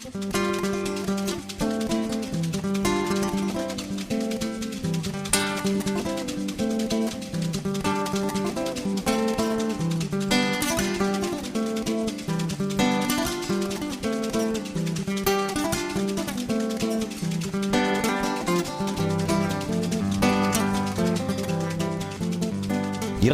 Iray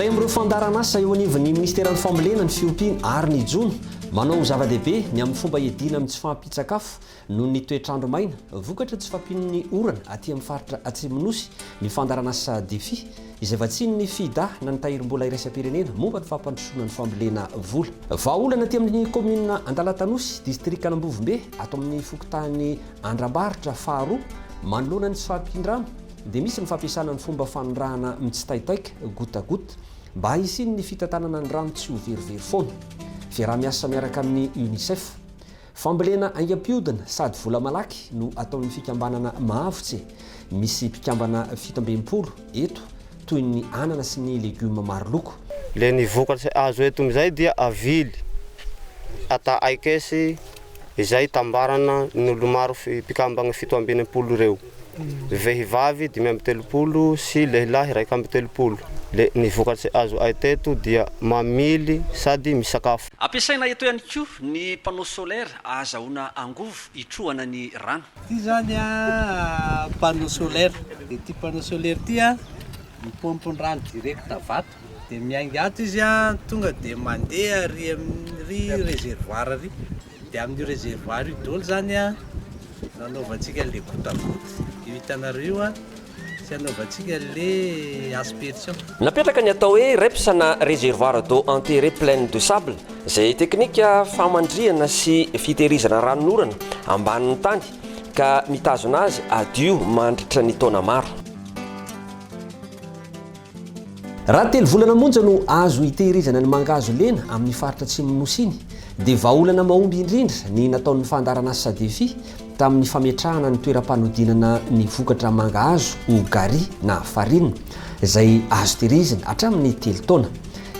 amin'ireo fandaharanasa eo anivon'ny Minisiteran'ny Fambolena, ny Fiompiana ary ny Jono manao ho zava-dehibe ny amin'ny fomba hiadiana amin'ny tsy fahampian-tsakafo noho ny toetr'andro maina vokatry ny tsy fahampian'ny orana aty amin'ny faritra Atsimon'ny Nosy ny fandaharanasa Defi izay vatsian'ny FIDA na ny Tahirim-bola iraisam-pirenena momba ny fampandrosoana ny fambolena vola. Vahaolana aty amin'ny kaominina Andalatanosy, distrikan'Ambovombe, ato amin'ny fokontany Andrambarotra faharoa, manoloana ny tsy fahampian-drano dia misy ny fampiasana ny fomba fanondrahana mitsitaitaika, goutte à goutte, mba hisian'ny fitantanana ny rano tsy ho verivery foana. Fiaraha-miasa miaraka amin'ny Unicef. Fambolena haingam-pihodina sady vola malaky no ataon'ny fikambanana Mahavotse. Misy mpikambana 67 eto, toy ny anana sy ny legioma maro loko. Le ny vokatra azo eto amizay dia avily ata aikes izay itambarana ny olo maro mpikambagna 67 ireo, vehivavy 35 sy lehilahy 31. Le ny vokatry azo ay teto dia mamily sady misakafo. Ampiasaina eto ihany koa ny panneau solaire ahazahoana angovo hitrohana ny rano. Ity zany a panneau solaire, de ity panneau solaire ity a mipompe ny rano direct vato, de miainga ato izy a tonga de mandeha ary amin'ny réservoir ary, de amin'io réservoir io daholo zany a no anaovantsika an'le goutte à goutte io hitanareo io a. Tsy anaovantsika le aspersion. Napetraka ny atao hoe REPS na Réservoir d'eau enterré pleine de sable, izay teknika famandrihana sy fitehirizana ranonorana ambanin'ny tany ka mitazona azy hadio mandritra ny taona maro. Raha telo volana monja no azo hitehirizana ny mangahazo lena amin'ny faritra atsimon'ny Nosy iny, dia vahaolana mahomby indrindra ny nataon'ny fandaharanasa Defi tamin'ny fametrahana ny toeram-panodinana ny vokatra mangahazo ho gari na farine, izay azo tehirizina hatramin'ny telo taona.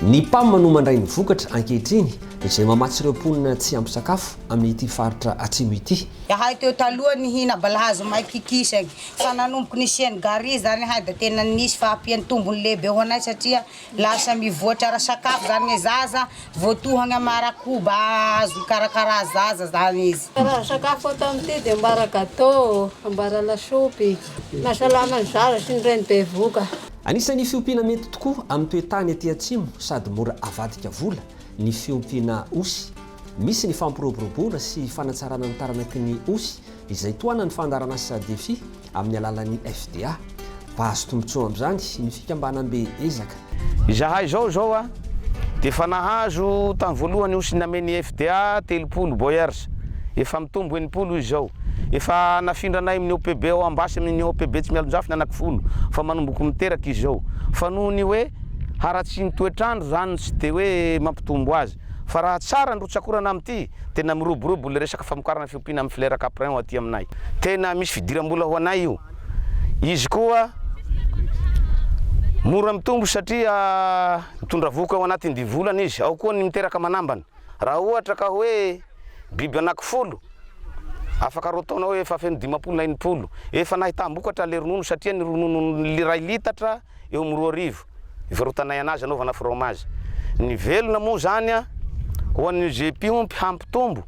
Ny PAM no mandray ny vokatra ankehitriny, izay mamatsy ireo mponina tsy ampy sakafo amin'ity faritra atsimo ity. Izahay teo taloha nihina balahazo may kikisagny fa nanomboky nisian'ny gari zany ahay da tena nisy fahampian'ny tombony lehibe ho anay satria lasa mivoatra ara-sakafo zany ny zaza, voatohagna amy ara-koba azo ikarakara zaza zany izy. Raha sakafo atao amin'ity dia ambara gâteau, ambara lasopy, mahasalama ny zaza sy ny reny bevohoka. Anisan'ny fiompiana mety tokoa amin'ny toe-tany aty atsimo sady mora avadika vola ny fiompiana osy. Misy ny fampiroboroboana sy fanatsarana ny taranaky ny osy izay tohanan'ny fandaharanasa Defi amin'ny alalan'ny FDA. Mpahazo tombontsoa amin'izany ny fikambanambe Ezaka. Izahay izao izao a, dia efa nahazo tamin'ny voalohany osy namen'ny FDA 30 boyers, efa mitombo 60 izy izao. Efa nafindranay amin'ny OPB ao Ambasy amin'ny OPB Tsimialonjafy ny anaky folo fa manomboka miteraka izy izao. Fa noho ny hoe haratsian'ny toetr'andro izany no tsy dia hoe mampitombo azy. Fa raha tsara ny rotsak'orana amin'ity, tena miroborobo ilay resaka famokarana fiompiana amin'ny filière caprin aty aminay. Tena misy fidiram-bola ho anay io. Izy koa mora mitombo satria mitondra vohoka ao anatin'ny dimy volana izy. Ao koa ny miteraka manambana. Raha ohatra ka hoe biby anaky folo, afaka roa taona hoe efa feno 50 na 60. Efa nahitam-bokatra ilay ronono satria ny ronono iray litatra eo amin'ny 2000 ivarotanay anazy anaovana fromage. Ny velona moa zany a, ho an'izay mpiompy hampitombo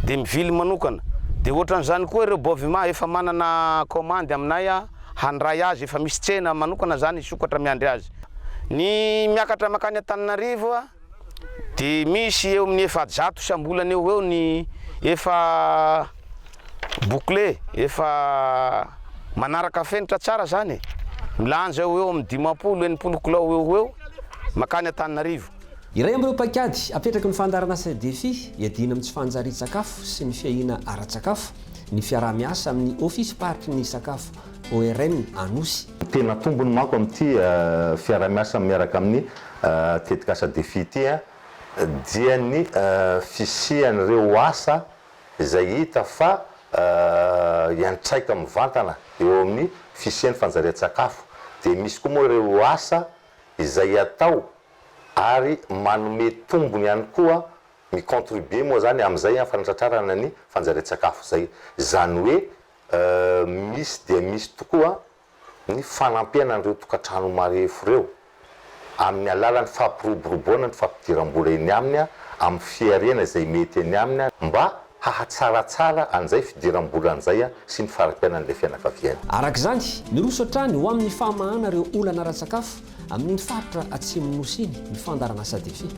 dia mivily manokana. Dia ohatran'izany koa ireo Bovima efa manana commande aminay handray azy, efa misy tsena manokana zany hisokatra miandry azy. Ny miakatra mankany Antananarivo a. Dia misy eo amin'ny 400 isam-bolana eo ho eo ny efa bouclé, efa manaraka fenitra tsara zany e, milanja eo ho eo amin'ny 50, 60 kilao eo ho eo mankany Antananarivo. Iray amin'ireo paikady apetraky ny fandaharanasa Defi iadiana amin'ny tsy fanjarian-tsakafo sy ny fiahiana ara-tsakafo ny fiaraha-miasa amin'ny Ofisim-paritry ny sakafo, ORN, Anosy. Tena tombony manko amin'ity fiaraha-miasa miaraka amin'ny Tetikasa Defi ity dia ny fisian'ireo asa izay hita fa hiantraika mivantana eo amin'ny fisian'ny fanjarian-tsakafo. Dia misy koa moa ireo asa izay atao ary manome tombony ihany koa. Mi-contribuer moa zany amin'izay fanatratrarana ny fanjarian-tsakafo izay. Izany hoe misy dia misy tokoa ny fanampiana an'ireo tokantrano marefo ireo amin'ny alalan'ny fampiroboroboana ny fampidiram-bola eny aminy amin'ny fihariana izay mety eny aminy mba hahatsaratsara an'izay fidiram-bolany izay sy ny fari-piainan'ilay fianakaviany. Araka izany, miroso hatrany ho amin'ny famahana ireo olana ara-tsakafo amin'iny faritra Atsimon'ny Nosy iny ny fandaharanasa Defi.